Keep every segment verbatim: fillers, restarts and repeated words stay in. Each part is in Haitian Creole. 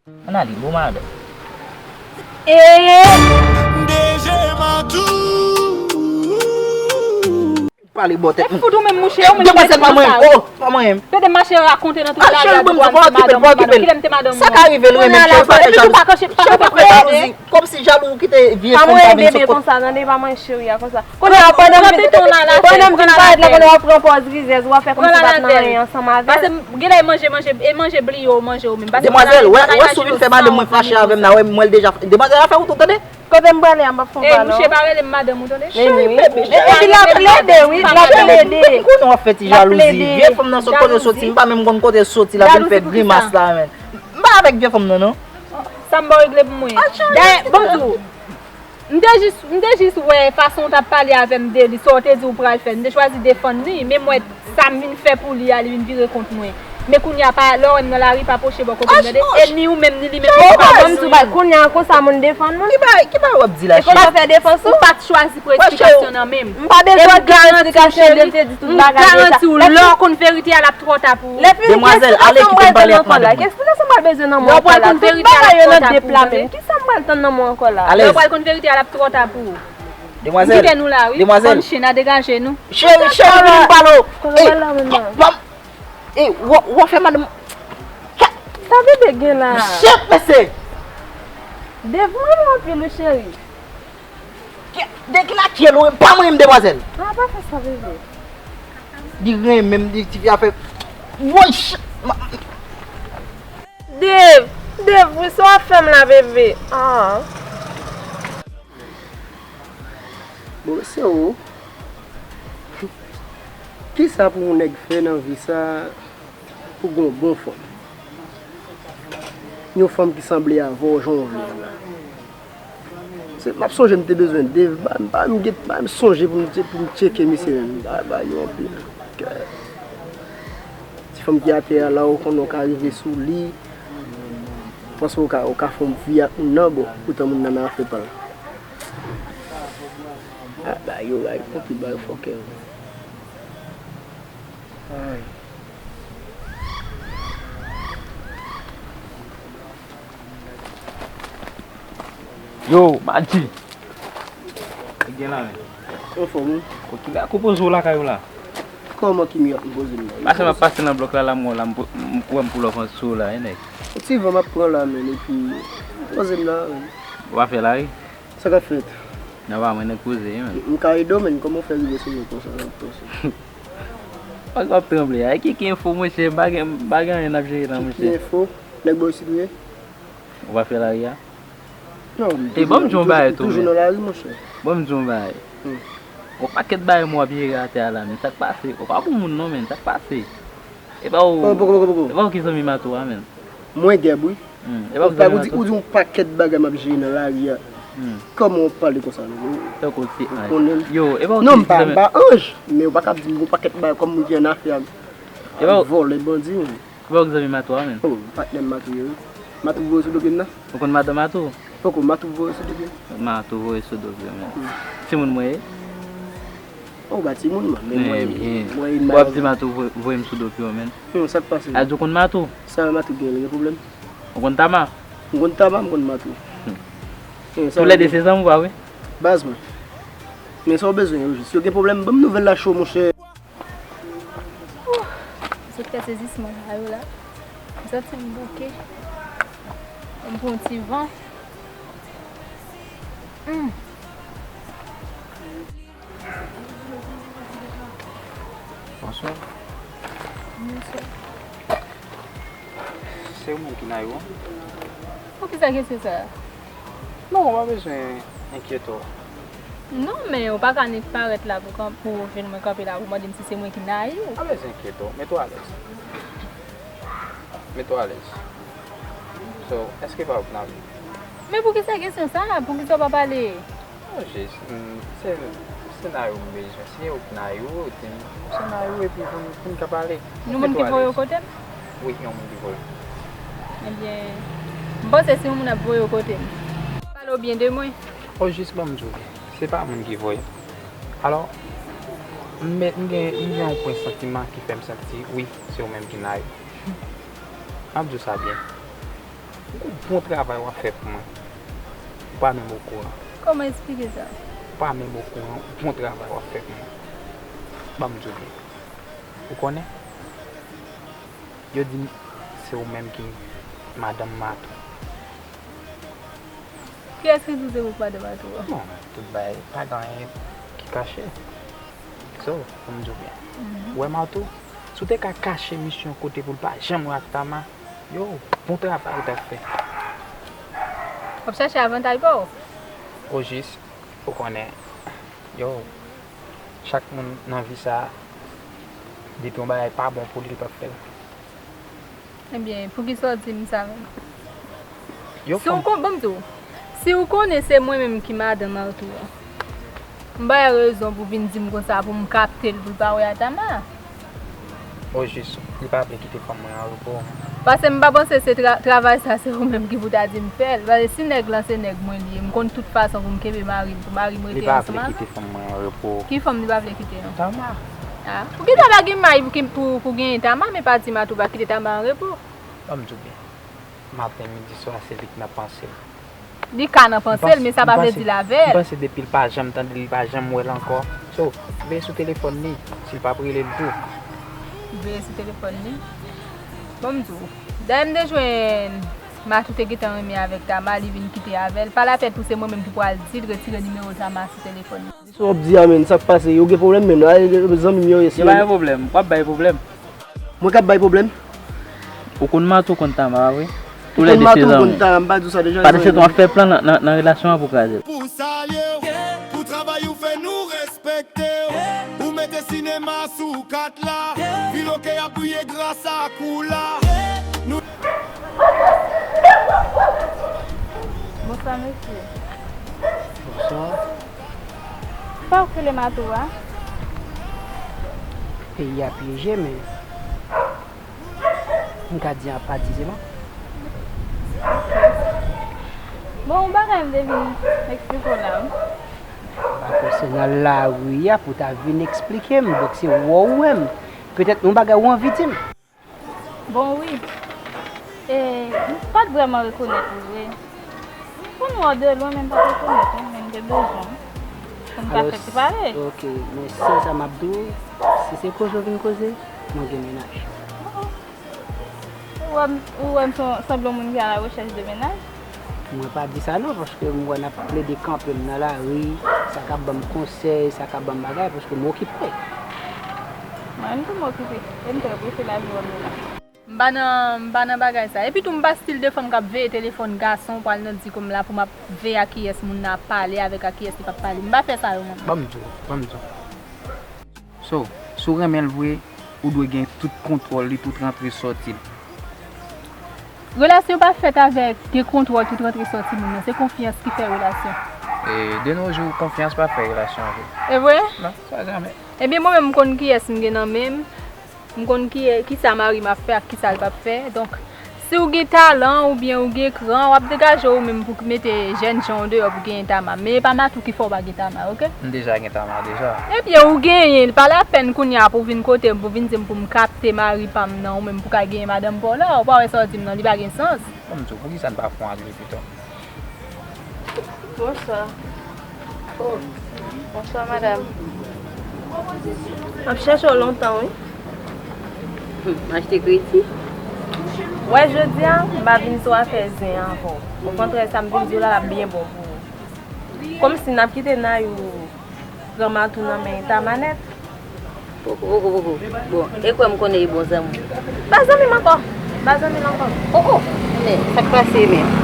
Ann ale, bon madanm. Ee! Pale bò tèt mwen. Fout ou menm mouche, ou menm Demwazèl, pa mwen. Oh, pa mwen. Pede mache rakonte nan tout lari a, di w al se madanm, madanm. Kilè m te madanm mwen? Sa ka rive l renmen cheri, pa fè jalouzi. Cheri, pa fè jalouzi. Kòmsi jalou ou kite vye fanm sa vin sot kot. Konsa, tande, pa manje cheri a konsa. Kounye a, pandan m vin, pandan m vin parèt la, kounye a w ap pran pòz rizèz, w ap fè kòmsi w pa t nan anyen ansanm avè l. Pase m, genlè e manje, manje, e manje bliye w manje w menm. Pase Demwazèl, wè, wè si w vin fè madanm mwen fache avè m la, wè m wè l deja. Demwazèl, afè ou tou, tande? Kote m prale a, m ap fè yon pa non. Mouche, pa rele m madanm ou, tande? Epi l ap plede, wi, l ap plede. M konnen w ap fè ti jalouzi. Vye fanm nan sot kote l soti, m pa menm konn kote l soti, l ap vin fè grimas la, menn. M pa avèk vye fanm nan, non. Sa m ba w regle pou mwen. Dayè, bon, m di w, m te jis, m te jis wè fason w t ap pale avè m de li, sa w te di w pral fè. M te chwazi defann li, men m wè sa m vin fè pou li a, li vin vire kont mwen. Men kounye a, pa, lè w wè m nan lari, pa pwoche bò kote m, tande? E ni ou menm, ni li menm, nou pa bon moun. Kounye a, konsa moun defann moun? Ki bagay, ki bagay w ap di la, cheri? E konsa w fè defans ou? Ou pa t chwazi pou eksplikasyon nan menm. M pa bezwen eksplikasyon, li te di tout bagay deja. M garanti w, lè w konn verite a, l ap twò ta pou ou. Demwazèl, ale kite m pale ak madanm mwen. Ki eksplikasyon m pral bezwen nan mwen ankò la? Tout bagay yo nan de pla menm. Kisa m pral tann nan mwen ankò la? Lè w pral konn verite a, l ap twò ta pou ou. Demwazèl, kite nou la, wi. Demwazèl. Bann chen, n a degaje nou. Cheri, cheri, vini m pale w. Ey, pa, pa, ey, w, w fè madanm. Sa bebe gen la? Chef, mesye. Dev mwen anpil, wi, cheri. Ki, de ki lakyèl ou, pa mwen menm, demwazèl. A, pa fè sa, bebe. Li renmen m, li ti fi a fè. Woy, ch-, ma-, Dev, Dev, wi, sa w ap fè m la, bebe? A. Bon, se ou. Kisa pou yon nèg fè nan vi sa pou gen yon bon fanm? Yon fanm ki sanble avè w jan w vle a la. Se, m ap sonje m te bezwen Dave, m pa, m pa, m gen, m pa menm sonje pou m tche-, pou m tcheke misye menm. Bagay yo anpil. Ti fanm ki atè a la, ou konnen w ka rive sou li. Panse w ka, w ka fè yon vi ak moun nan, bon, poutan moun nan nan afè pa l. Ah, bagay yo, bagay yo konpli, bagay yo fòkè. Ay. Yo, Madji. Sa k gen la, menm? Anfòm, wi. Kou ki la, kou poze w lakay ou la? Kòman ki miyo ap poze m la? Pase m ap pase nan blòk la, la, m wè w la, m pou, m, ou wè m pull up sou w la, wi, nèg. Yon ti van m ap pran la, menm, epi poze m la, menm. Ou pa fè la, wi. Sa k ap fèt? Nan pa mwen, nèg poze, wi, menm. M ka ede w, menm, kòman w fè rive sou mwen konsa, nan poze? Ou pa ka ap tranble a. Ki, ki enfo, monchè? M pa gen, m pa gen anyen n ap jere la, monchè. Ki, ki enfo? Nèg bò isit ou ye? Ou pa fè lari a? Non, m toujou, m toujou nan lari, monchè. Ban m di w yon bagay. Hmm. Yon pakèt bagay mwen w ap jere atè a la, men sa k pase? Ou pa bon moun non, men sa k pase? E pa ou, e pa ou ki zanmi Mato a, menm? Mwen Gèb, wi. Hmm, e pa ou ki zanmi Mato? Ou di yon pakèt bagay m ap jere nan lari a. Hmm. Kòman w pale konsa, non? Tankou w se anj. Yo, e pa ou ki zanmi. Non, m pa, m pa anj, men ou pa ka ap di m yon pakèt bagay kòm moun ki annafè ak vòlè, bandi, menm. Ou pa wè zanmi Mato a, menm? Oh, patnè m Mato ye, wi. Mato voye sou do pye m nan. Ou konn madan Mato? Poko, Mato voye sou do pye m. Mato voye sou do pye w, menm. Hmm. Timoun mwen ye? Oh, ou pa timoun, mwen, men mwen, mwen, mwen. W ap di Mato voye, voye m sou do pye w, menm. Hmm, sa k pase? A di w konn Mato? Sa Mato gen, li gen pwoblèm? Ou konn Tama? M konn Tama, m konn Mato. Hmm. Toulède se zanmi w, pa vre? Baz mwen. Men sa w bezwen, yo jis. Yo gen pwoblèm, ban m nouvèl la cho, monchè. Sot fè sezisman sa yo la. M santi m bouke. M pran ti van. Hmm. Bonswa. Bonswa. Se ou menm ki Nayou an? Poukisa kesyon sa a? Non, ou pa bezwen enkyete w. Non, men ou pa ka annik parèt la pou kan-, pou jwenn mwen kanpe la pou mande m si se mwen ki Nayou. Pa bezwen enkyete w, mete w alèz. Mete w alèz. So, èske pa ou k Nayou? Men poukisa kesyon sa a? Poukisa w pa pale? Non, jis, mm, se, se Nayou m bezwen. Se ou k Nayou, ou di m, se Nayou epi pou n, pou n ka pale. Yon moun ki voye w kote m? Wi, yon moun ki voye m. Ebyen, m panse se yon moun ap voye w kote m. Pale w byen de mwen. O, jis ban m di w byen, se pa moun ki voye m. Alò, m, m gen, m gen yon pwen santiman ki fè m santi, wi, se ou menm ki Nayou. M ap di w sa byen. Ou bon travay w ap fè pou mwen. Ou pa menm okouran. Kòman eksplike sa? Ou pa menm okouran, bon travay w ap fè pou mwen. Ban m di w byen. Ou konnen? Yo di m se ou menm ki madanm Matou. Kiyès ki di w se ou k madanm Matou a? Bon, tout bagay, pa gen anyen ki kache. So, pou m di w byen. Mhm. Ou wè Matou, si w te ka kache misye yon kote pou l pa janm wè ak Tama, yo, bon travay ou t ap fè. W ap chache avantaj pa w? Ojis, ou konnen, yo, chak moun nan vi sa, depi yon bagay pa bon pou li, li p ap fè l. Ebyen, poukisa w di m sa menm? Yo, Si w fanm. kon, ban m di w, si w konnen se mwen menm ki madanm Arthur an, m bay rezon pou vin di m konsa pou m kapte l pou l pa wè a Tama. Ojis, li pa vle kite fanm mwen an repo. Paske m pa panse se tra- travay sa se ou menm ki pou ta di m fè l. Paske si nèg lan se nèg mwen li ye, m konn tout fason pou m kenbe mari m, pou mari m Li rete pa ansanm vle ak kite fanm mwen an repo. Ki fanm li pa vle kite an? Tama. Ah, poukisa pa gen may pou, pou, pou genyen Tama, men pa di Matou pa kite Tama an repo? Ban m di w byen. Maten, midi, swa, se li k nan panse m. Li ka nan panse l, men sa pa vle di l avè l. M panse depi l pa janm tande l, li pa janm wè l ankò. So, veye sou telefòn li, si l p ap rele l tou. Veye sou telefòn li. Bon, m di w. Dayè m te jwenn Matou te gentan renmen avèk Tama, li vin kite avè l. Pa lapèn pou se mwen menm ki pral di l retire nimewo Tama sou telefòn li. Sa w ap di a menm, sa k pase? Yo gen pwoblèm menm, a, zanmi m yo ye, si Yo pa gen pwoblèm, w ap bay pwoblèm. Mwen k ap bay pwoblèm? Ou konn Matou konn Tama, pa vre? Ou konn Matou konn Tama, m pa di w sa deja. Paske se w ap fè plan nan, nan, nan relasyon an pou kraze l. Pou salye w, pou travay ou fè nou respekte w. Ou mete sinema sou kat la, vil oke ap briye gras a koula. Nou Bonswa, mesye. Bonswa. Sa w k rele Matou a? Peyi a pyeje, men m ka di apatizeman. Bon, yon bagay m te vin eksplike w la, wi. Ba konsènan lari a pou ta vin eksplike m, donk se wè w wè m. Petèt yon bagay ou anvi di m. Bon, wi. E, m pa t vrèman rekonèt ou vre. M konn wè w de lwen, men m pa t rekonèt ou, men m te bezwen w pou m ka fè ti pale. Ok, men sèl sa m ap di w, si se koze w vin koze, mwen gen mennaj. Oh, oh. Ou wè m, ou wè m se yon, sanble yon moun ki a la rechèch de mennaj? Mwen pa di sa non, paske m wè n ap plede kanpe m nan lari, sa k ap ban m konsèy, sa k ap ban m bagay, paske m okipe. Mwen menm tou m okipe, e m trè prese lavi w ap mennen. M pa nan, m pa nan bagay sa. Epi tou m pa stil de fanm k ap veye telefòn gason, pral nan di kòm la pou m ap veye a kiyès moun nan ap pale avèk, a kiyès li p ap pale. M pa fè sa yo mwen. Ban m di w, ban m di w. So, si w renmen l vre, ou dwe gen tout kontwòl li, tout rantre sòti l. Relasyon pa fèt avèk gen kontwòl tout rantre sòti moun nan, se konfyans ki fè relasyon. E, de nos jours, konfyans pa fè relasyon vre. E vre? Non, sa jamè. Ebyen, mwen menm, m konn kiyès m gen nan men m, m konn ki, kisa mari m ap fè ak kisa l p ap fè. Donk, si w gen talan oubyen ou gen kran, w ap degaje w menm pou mete jèn jan w deyò pou genyen Tama. Men e pa Matou ki fè w pa gen Tama, oke? M deja gen Tama deja. Ebyen, ou genyen l, pa lapèn kounye a pou w vin kote m, pou w vin di m pou m kapte mari pa m nan, ou menm pou w ka genyen madanm pa w la, ou pa wè sa w di m nan, li pa gen sans. Ban m di w, poukisa n pa fè yon angle pito? Bonswa. Oh, bonswa, madanm. M ap chèche w lontan, wi. Hmm, m achte kredi. Wè, jodi a, m pa vin sou afè zen avè w. Okontrè, sa m vin di w la, l ap byen bon pou ou. Kòmsi n ap kite Nayou pran Matou nan men Tama nèt. Poko, poko, poko. Bon, e kwè m konnen e bon zanmi w. Pa zanmi m ankò. Pa zanmi l ankò. Oh, oh! Men, sa k pase menm?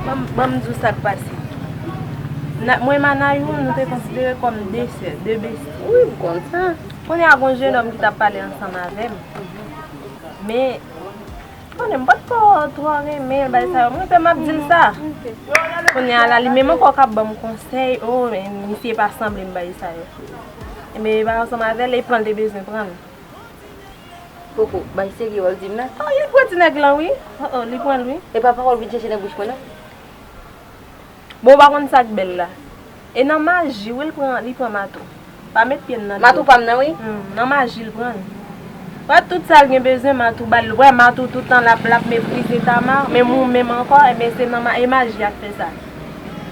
Ban m, ban m di w sa k pase. Na, mwen m a Nayou, nou te konsidere kòm de sè, de besti. Wi, m konn sa. Kounye a, gon jennonm ki t ap pale ansanm avè m. Men, konnen m pa t ko twò renmen l, bagay sa yo. Mwen menm m ap di l sa. Kounye a la, li menm ankò k ap ban m konsèy, o, men misye pa sanble m, bagay sa yo. Men e pa ansanm avè l, e pran l te bezwen pran l. Koko, bay serye w ap di m la? Oh, li pran ti nèg lan, wi. Oh, oh, li pran l, wi. E pa pawòl vin chèche nan bouch mwen, non? Bon, ou pa konn sa k bèl la. E nan maji, wi, li pran, li pran Matou. Pa met pye m nan dlo. Matou pa m nan, wi. Hmm, nan maji, li pran l. Wè tout sa l gen bezwen, Matou ba l. Wè Matou tout tan l ap, l ap meprize Tama, menm ou menm ankò, ebyen se nan ma-, e maji a k fè sa.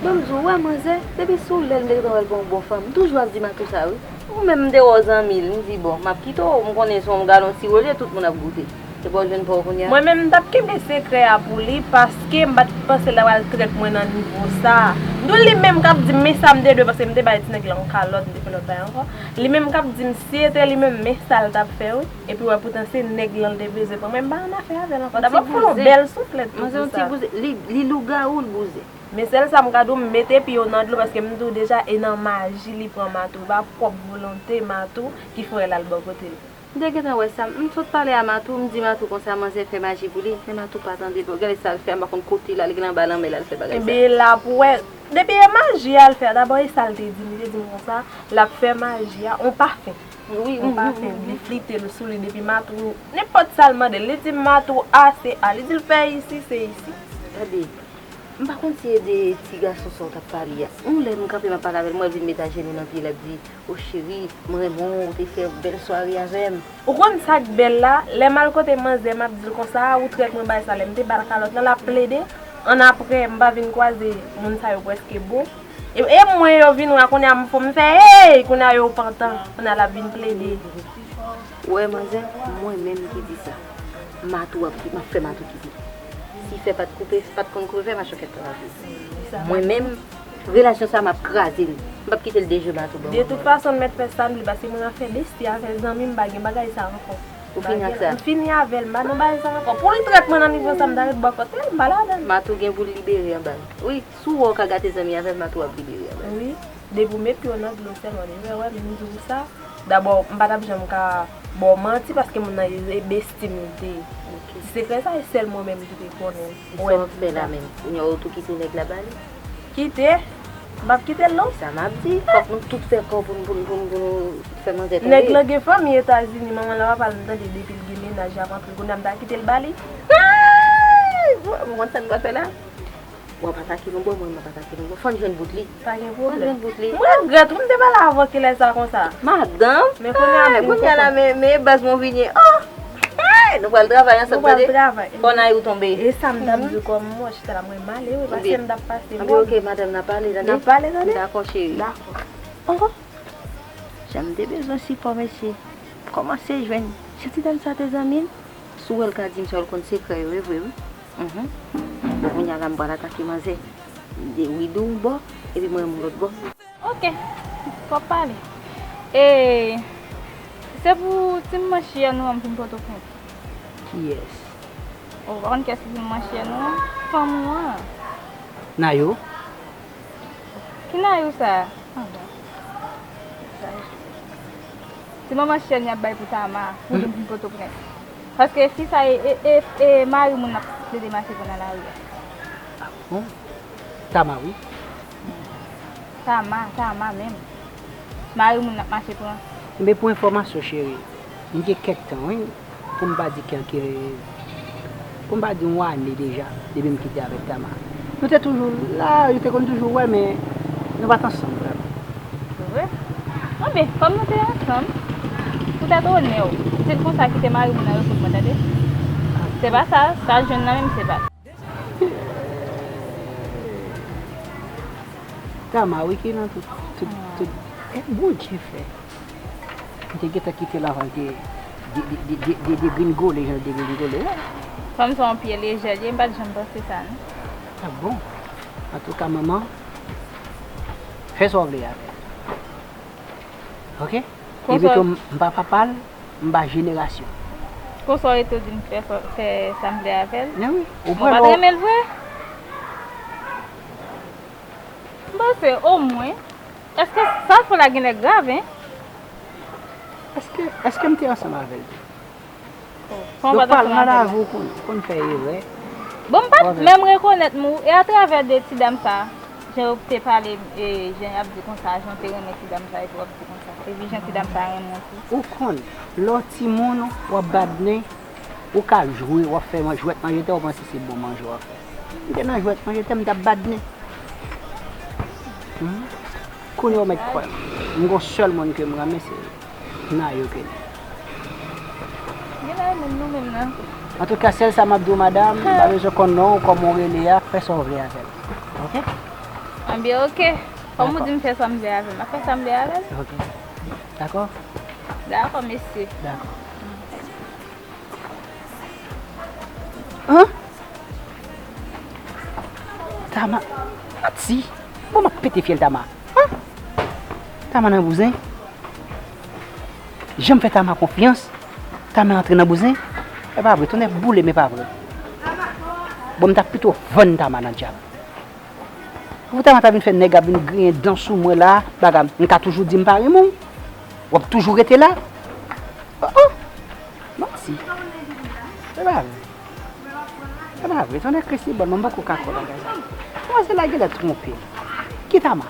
Ban m di w, wè manzè, depi sou lè l m te gentan wè l pa yon bon fanm, m toujou ap di Matou sa wi. Ou menm m te wè w zanmi l, m di bon, m ap kite w, m konnen se yon galon siwo l ye, tout moun ap goute. Se pa w jwenn pa w kounye a? Mwen menm m t ap kenbe sekrè a pou li, paske m pa t panse l ta pral trèt mwen nan nivo sa. M di w li menm k ap di m men sa m te dwe, paske m te bay ti nèg la yon kalòt, m te fè lòt bagay ankò. Li menm k ap di m si se te li menm men sa l t ap fè wi. Epi wè poutan se nèg lan l te beze pran. Mwen m pa annafè avè l ankò. Dabò m fè l yon bèl souflèt tou pou sa. Manzè yon ti bouzen, li, li lougawou l bouzen. Men sèl sa m ka di w, m mete pye w nan dlo paske m di w deja e nan maji li pran Matou. E pa pwòp volonte Matou ki fè w wè l al bò kote l. M te gentan wè sa. M sot pale a Matou, m di Matou konsa manzè fè maji pou li. Men Matou pa tande l. Gade sa l fè a, m pa konn kote l al, gen anba lanmè l al fè bagay sa. Ebyen e la pou w wè. Depi e maji a l fè a, dabò e sa l te di m, li te di m konsa, l ap fè maji a, on pafen. Wi, on pafen, li flite l sou li depi Matou, nenpòt sa l mande l, li di Matou a se a, li di l fè isi, se isi. Gade, m pa konn si e de ti gason sa w t ap pale a. Yon lè m kanpe m ap pale avè l, m wè l vin met ajenou nan pye l ap di, o cheri, m renmen w, ou te fè yon bèl sware avè m. Ou konn sa k bèl la? Lè m al kote manzè, m ap di l konsa, ou trèt mwen bay sa, lè m te ba l kalòt lan, l ap plede. Annapre, m pa vin kwaze moun sa yo prèske bon. E, e mwen yo vin wè kounye a m fò m fè, hey! Kounye a yo pantan, kounye a l ap vin plede. Ou wè manzè, mwen menm ki di sa. Matou ap, m ap fè Matou kite. Si fè pa t koupe, pa t konn koupe fè, machòkèt pa t ap koupe. Mwen menm, relasyon sa m ap kraze l. M p ap kite l dejwe Matou ban mwen. De tout fason l mèt fè sa l vle, paske mwen ap fè besti avè zanmi m, m pa gen bagay sa ankò. Ou fini ak sa? M fini avè l, m pa nan bagay sa ankò. Pou l trèt mwen nan nivo sa, m ta ret bò kote l, m pa ladan l. Matou gen pou l libere anba l. Wi, si w wè w ka gate zanmi avè l, Matou ap libere anba l. Wi, depi w met pye w nan dlo sèlman, depi w wè m di w sa. Dabò, m pa t ap janm ka ba w manti paske moun nan e besti m li te ye. Ti sekrè sa, e sèl mwen menm ki te konnen. Sa w ap fè la menm? Kounye a w tou kite nèg la ba li? Kite? M p ap kite l non. Sa m ap di, fòk nou tout fè kò pou n, pou n, pou n, pou nou fè manzè tonbe. Nèg lan gen fanmi Etazini, manman l ak papa l, m tande depi l gen mennaj, l ap antre. Kounye a m ta kite l ba li? Ay! Bon, ou konn sa n pral fè la? W ap atake nou bò, mwen m ap atake nou bò. Fò n jwenn bout li. Pa gen pwoblèm. Fò n jwenn bout li. M regrèt wi, m te pale avè w kilè sa konsa. Madanm? Men kounye a m vin konprann. Kounye a la, men, men baz mwen vini. Oh! Hey! Nou pral travay ansanm, tande? Nou pral travay. Fò n ay ou tonbe. E sa m t ap di w kòm mwen chita la, mwen m ale wi, paske m t ap pase. Anben, oke, madanm, n a pale, tande? N a pale, tande? Dakò, cheri. Dakò. Ankò? Jan m te bezwen sipò, mesye. Kòmanse jwenn. Se ti dam sa te zanmi l? Si w wè l ka di m sa, l konn sekrè yo, e vre wi. Mhm. Bon, kounye a la, m pral atake manzè. De wi di w bò, epi mwen yon lòt bò. Ok, w ap pale. E, se pou ti manman chiyè nou an m vin Pòtoprens. Kiyès? Ou pa konn kiyès ki ti manman chiyè nou an? Fanm ou an. Nayou? Ki Nayou sa? Ah bon. Ti manman chiyè n y ap bay pou Tama, pou vin vin Pòtoprens. Paske fi sa e, e, e, e mari moun n ap plede mache pran nan lari a. Ah bon? Tama wi. Tama, Tama menm. Mari moun n ap mache pran. Enben pou enfòmasyon cheri, m gen kèk tan wi. Pou m pa di kèlke, pou m pa di yon ane deja, depi m kite avèk Tama. Nou te toujou la, yo te konn toujou wè, men nou pa t ansanm vrèman. Vre? Anben, kòm nou te ansanm, poutèt onè w, di l konsa kite mari moun nan reponn mwen, tande? Se pa sa, sa jwenn nan menm, se pa sa. Tama, wi, ki nan tout, tout, tout. E Bondye fè. M te gentan kite l avan l te de, de, de, de, de, degringole jan l degringole la. Fanm sa yon pye lejè l ye, m pa t janm panse sa, non. Ah bon? Antouka, manman, fè sa w vle avè l. Ok? Epi tou, m pa papa l, m pa jenerasyon. Konsa w rete w di m fè, fè sa m vle avè l? Men wi. Ou pa t renmen l vre? M panse, omwen, Èske sa l fè la genlè grav, en? Èske, èske m te ansanm avè l tou? Donk, pral nan lavi w konn, konn fè erè. Bon, m pa t menm rekonèt m, e atravè de ti dam sa, jan yo te pale, e jan y ap di konsa, jan w te renmen ti dam sa, epi w ap di konsa. Epi jan ti dam sa renmen w tou. Ou konn, lè w timoun, w ap badnen, ou ka jwe, w ap fè jwèt manje tè, ou panse se bon manje w ap fè. M te nan jwèt manje tè, m t ap badnen. Hmm? Kounye a w mèt kwè m. M gon sèl moun ke m renmen, se Nayou Kenny. Menm nou menm nan. Antouka, sèl sa m ap di w, madanm, m pa bezwen konn non w, kòman w rele a, fè sa w vle avè l. Oke? Anben, oke. Kòm ou di m fè sa m vle avè l, m ap fè sa m vle avè l. Oke. Dakò? Dakò, mesye. Dakò. An? Tama, manti. Bon, m ap pete fyèl Tama. An? Tama nan bouzen. Jan m fè Tama konfyans, Tama antre nan bouzen. E pa vre, tonnè boule m, e pa vre. Bon, m t ap pito vann Tama nan dyab. Pou Tama ta vin fè nèg ap vin griyen dan sou mwen la, bagay, m ka toujou di m pa renmen w. W ap toujou rete la. Oh, oh. Manti. Se pa vre. Se pa vre. Tonnè Kristi, bon, mwen poko ka kwè bagay sa. Kòmanse la genlè twonpe. Ki Tama?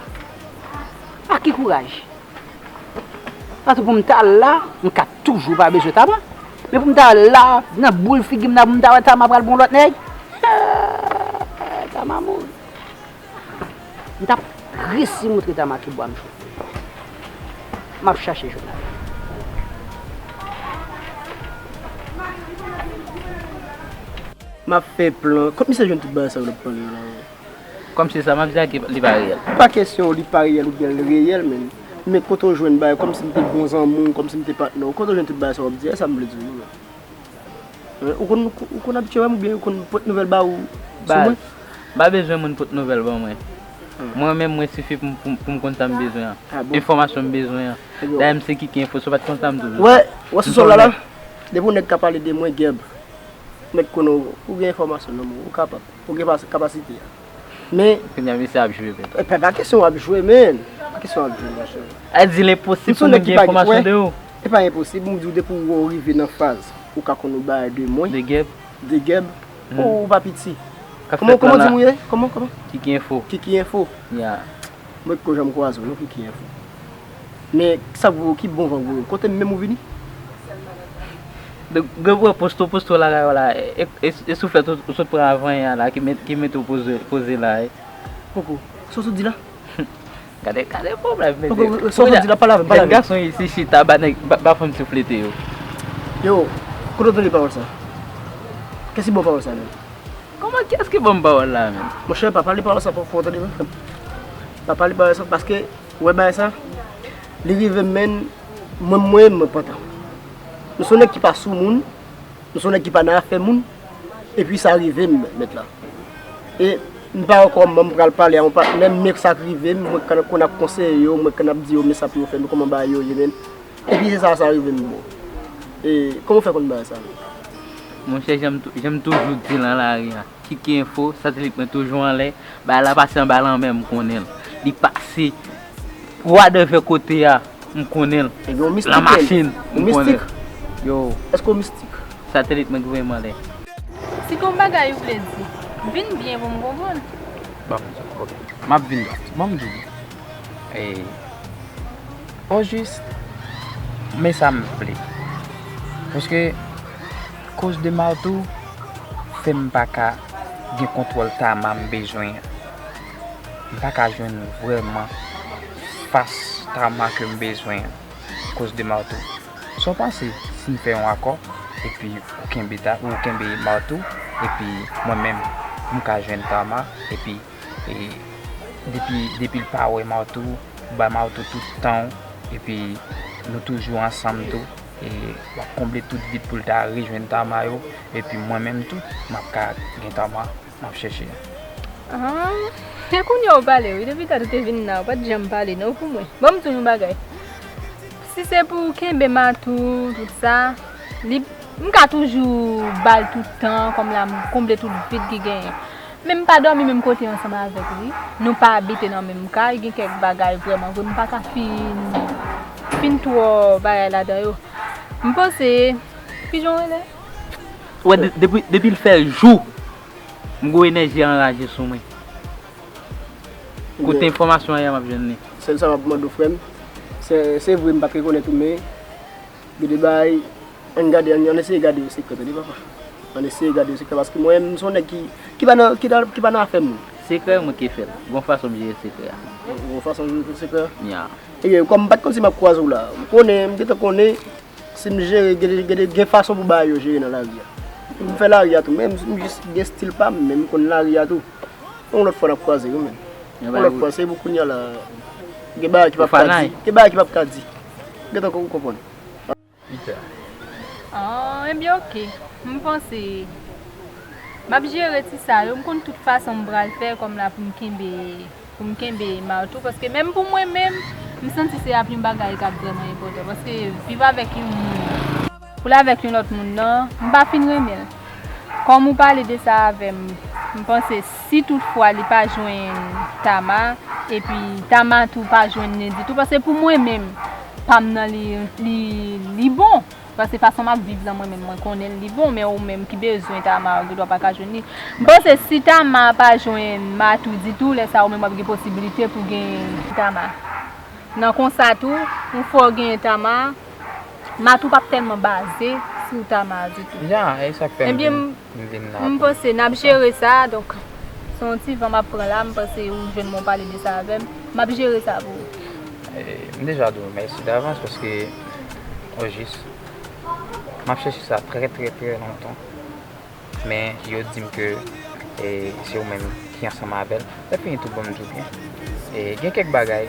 A ki kouraj? Paske pou m ta al la, m ka toujou pa bezwen Tama. Men pou m ta al la, nan boul figi m nan, pou m ta wè Tama pral bon lòt nèg. Tama mouri. M t ap resi moutre Tama ki bwa m chofe. M ap chache jounen. M ap fè plan. Kot misye jwenn tout bagay sa yo l ap pale yo la? Kòmsi sa m ap di a ki li pa reyèl. Pa kesyon li pa reyèl oubyen l reyèl, men, men kote w jwenn bagay, kòmsi m te bon zanmi w, kòmsi m te patnè w, kote w jwenn tout bagay sa w ap di a, e sa m vle di w, men. Ou konn, ou konn abitye wè m oubyen ou konn pot nouvèl ba ou sou mwen? Baz, m pa bezwen moun pot nouvèl ban mwen. Mwen menm, mwen sifi pou m, pou m, pou m konn sa m bezwen an. Enfòmasyon m bezwen an. Dayè, m se Kiki Enfo, si w pa t konn sa m toujou. Wè, wè sou sòl la la, depi yon nèg ka pale de mwen, Gèb, ou mèt konnen ou, ou gen enfòmasyon nan men w, ou kapab, ou gen pas-, kapasite a. Men kounye a, mesye ap jwe, men. E pa, pa kesyon w ap jwe, men. Pa kesyon w ap jwe, monchè. A di l enposib pou moun gen enfòmasyon de ou. E pa enposib, m di w depi w rive nan faz ou ka konn yon bagay de mwen. De Gèb. De Gèb. Ou, ou pa piti. Kòman, kòman di m ou ye? Kòman, kòman? Kiki Enfo. Kiki Enfo. Ya. Mwen poko janm kwaze w non, Kiki Enfo. Men sa k voye w, ki bon van voye w? Kote m menm ou vini? Donk, gen pou wè posto, posto lakay ou la, e, e, e souflèt ou, ou sot pran avan yè a la ki met, ki mete w poze, poze la, e. Poko. Sa w sot di la? Gade, gade pwoblèm, mesye. Poko, sa w sot di la, pale avè m, pale avè m. Jèn gason isi chita, ba nèg, ba, ba fanm souflete yo. Yo, kote w tande pawòl sa? Kiyès ki ba w pawòl sa menm? Kòman, kiyès ki ban m pawòl la menm? Monchè, pa pale pawòl sa fò, fò w tande, non. Pa pale pawòl sa, paske, ou wè bagay sa, li rive m, men, mwen, mwen, mwen pantan. M se yon nèg ki pa sou moun, m se yon nèg ki pa nan afè moun, epi sa rive m, mèt la. E m pa wè kòman m pral pale a yon patnè m, men sa k rive m, mwen k konn ap konseye yo, mwen k konn ap di yo, men sa pou yo fè, men kòman bagay yo ye, men. Epi se sa, sa rive m, bon. E kòman w fè konn bagay sa menm? Monchè, jan m tou-, jan m toujou di l nan lari a, Kiki Enfo, satelit mwen toujou anlè, bagay la pase anba lanmè, m konnen l. Li pase wadèvè kote a, m konnen l. Ebyen, w mistik, lan machin, m konnen l. Yo. Èske w mistik? Satelit mwen ki voye m anlè. Si gon bagay ou vle di, vin byen pou m konprann. Ban m di w, oke. M ap vin dwat. Ban m di w. E, ojis, men sa m vle. Paske, koz de Martou fè m pa ka gen kontwòl Tama m bezwen an. M pa ka jwenn vrèman fas Tama ke m bezwen an. Koz de Martou. Sa w panse si n fè yon akò, epi ou kenbe ta-, ou kenbe Martou, epi mwen menm, m ka jwenn Tama, epi, e, depi, depi l pa wè Martou, ou bay Martou tout tan w, epi nou toujou ansanm tou, e w ap konble tout vid pou l ta rejwenn Tama yo, epi mwen menm tou, m ap ka gen Tama. M ap chèche. Ah, e kounye a w pale wi, depi tèt ou te vin la, ou pa t janm pale non pou mwen. Ban m di w yon bagay. Si se pou kenbe Martou, tout sa, li, m ka toujou ba l tout tan, kòm la m konble tout vid ki genyen. Men m pa dòmi menm kote ansanm avèk li. Nou pa abite nan menm kay, gen kèk bagay vrèman vre, m pa ka fin, fin twò bagay ladan yo. M panse, kijan w rele? Wè, de-, depi, depi l fè jou, m gwo enèji anraje sou mwen. Kote enfòmasyon an ye a m ap jwenn li? Sèl sa m ap mande w, frè m. Se, se vre m pa t rekonèt ou, men gen de bagay, ann gade, ann, ann eseye gade yo sekrè, tande, papa. Ann eseye gade yo sekrè, paske mwen, m se yon nèg ki, ki pa nan, ki nan, ki pa nan afè moun. Sekrè, mwen ki fè l. Gon fason m jere sekrè a. Gon fason w jere sekrè a? Ya. Ebyen, kòm m pa t konn si m ap kwaze w la, m konnen, m gentan konnen, Si m jere, gen, gen, gen fason pou bagay yo jere nan lari a. M fè lari a tou, men m, m jis gen stil pa m, men m konn lari a tou. Yon lòt fwa n ap kwaze wi, men. Yon lòt fwa, se pou kounye a la. Gen bagay ki p ap ka di. Gen bagay ki p ap ka di. Gentan ou konprann. Ah, ebyen, oke. M panse m ap jere ti sa yo. M konn tout fason m pral fè kòm la pou m kenbe, pou m kenbe Martou. Paske menm pou mwen menm, m santi se ap yon bagay k ap vrèman enpòtan. Paske viv avèk yon moun, pou l avèk yon lòt moun nan, m pa fin renmen l. Kòm ou pale de sa avè m, m panse si toutfwa li pa jwenn Tama, epi Tama tou pa jwenn li ditou, paske pou mwen menm, pa m nan li, li, li bon. Paske fason m ap viv lan mwen menm, mwen konnen li bon, men ou menm ki bezwen Tama, ou gendwa pa ka jwenn li. M panse si Tama pa jwenn Martou ditou, lè sa a ou menm w ap gen posibilite pou gen Tama. Nan konsa tou, ou fè w genyen Tama, Martou p ap tèlman baze sou Tama ditou. Ya, e sa k fè m vin, m vin la tou. M panse n ap jere sa, donk, se yon ti van m ap pran la, m panse ou jwenn mwen w pale de sa avè m, m ap jere sa pou ou. E, m deja di w mèsi davans paske, ojis, m ap chèche sa trè, trè, trè lontan. Men yo di m ke e, se ou menm ki ansanm avè l. Lè fini tou ban m di w byen. E, gen kèk bagay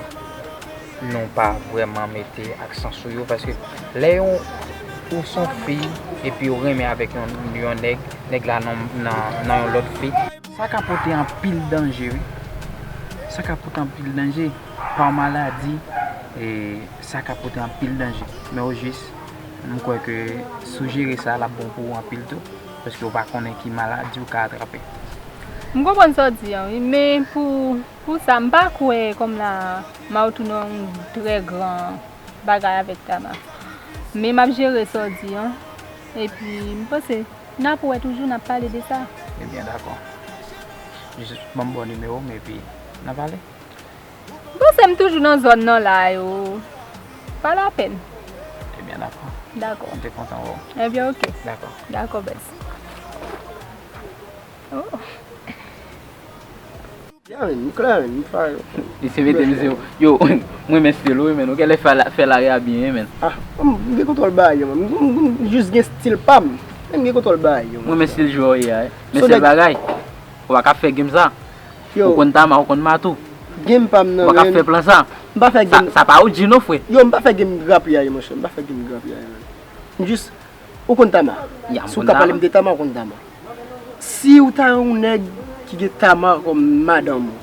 nou pa vrèman mete aksan sou yo paske lè yon, ou se yon fi epi ou renmen avèk yon, yon nèg, nèg la nan, nan, nan yon lòt fi. Sa ka pote anpil danje wi. Sa ka pote anpil danje pa maladi, e, sa ka pote anpil danje. Men ojis, m kwè ke si w jere sa, l ap bon pou ou anpil tou. Paske ou pa konnen ki maladi ou ka atrape. M konprann sa w di an wi, men pou, pou sa, m pa kwè kòm la Martou nan yon trè gran bagay avèk Tama. Men m ap jere sa w di an, epi m panse n ap wè toujou, n ap pale de sa. Ebyen, dakò. Jis ban m ba w nimewo m epi n a pale. M panse m toujou nan zòn nan la yo. Pa lapèn. Ebyen, dakò. Dakò. M te kontan wè w. Ebyen, oke. Dakò. Dakò, bèz. Oh. Ya, men, m klè, men, m pa. Li se mete m se yo, m renmen stil ou, men, ou genlè fè lari a byen, men. Ah, m gen kontwòl bagay yo, men, m jis gen stil pa m. Men m gen kontwòl bagay yo. M renmen stil jwè w ye a, men sèl bagay, ou pa ka fè game sa. Ou konn Tama, ou konn Martou. Game pa m nan, men. Ou pa ka fè plan sa. M pa fè game. Sa pa ou di non, frè. Yo, m pa fè game grapiya yo, monchè. M pa fè game grapiya yo, men. M jis, ou konn Tama. Si w ka pale m de Tama, ou konn Tama. Si ou ta yon nèg ki gen Tama kòm madanm ou,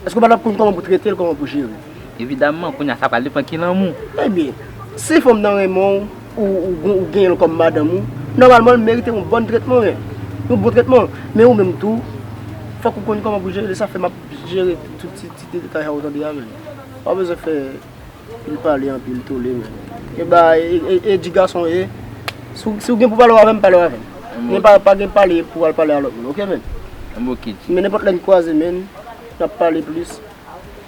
èske ou pa t ap konn kòman pou trete l, kòman pou jere l? Evidamman, kounye a sa pral depann ki lanmou. Ebyen, si fanm nan renmen w, ou, ou, ou genyen l kòm madanm ou, nòmalman l merite yon bòn tretman, yon bon tretman. Men ou menm tou, fòk ou konn kòman pou jere l, e sa fè m ap jere tout ti, ti, ti detay sa w tande a, men. Pa bezwen fè anpil pale, anpil tole, men. E ba, e, e, e di gason ye, si w, si w gen pou pale w avè m, pale w avè m. Men pa, pa gen pale pou w al pale a lòt moun, oke, men? Enben oke, G. Men nenpòt lè n kwaze, men, n ap pale plis.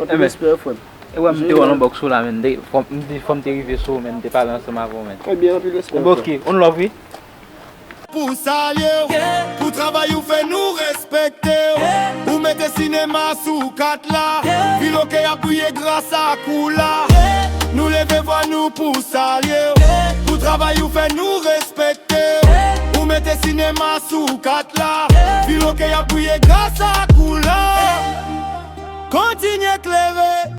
Anpil respè, frè m. E wè, m te wè w nan bòks ou la, men, m te, fò, m te, fò m te rive sou ou, men, m te pale ansanm avè w, men. Ebyen, anpil respè, frè m. Enben oke, on love, wi. Pou salye w, pou travay ou fè nou respekte w. Ou mete sinema sou kat la, vil oke ap briye gras a koulè. Nou leve vwa nou pou salye w, pou travay ou fè nou respekte w. Ou mete sinema sou kat la, vil oke ap briye gras a koulè. Kontinye klere.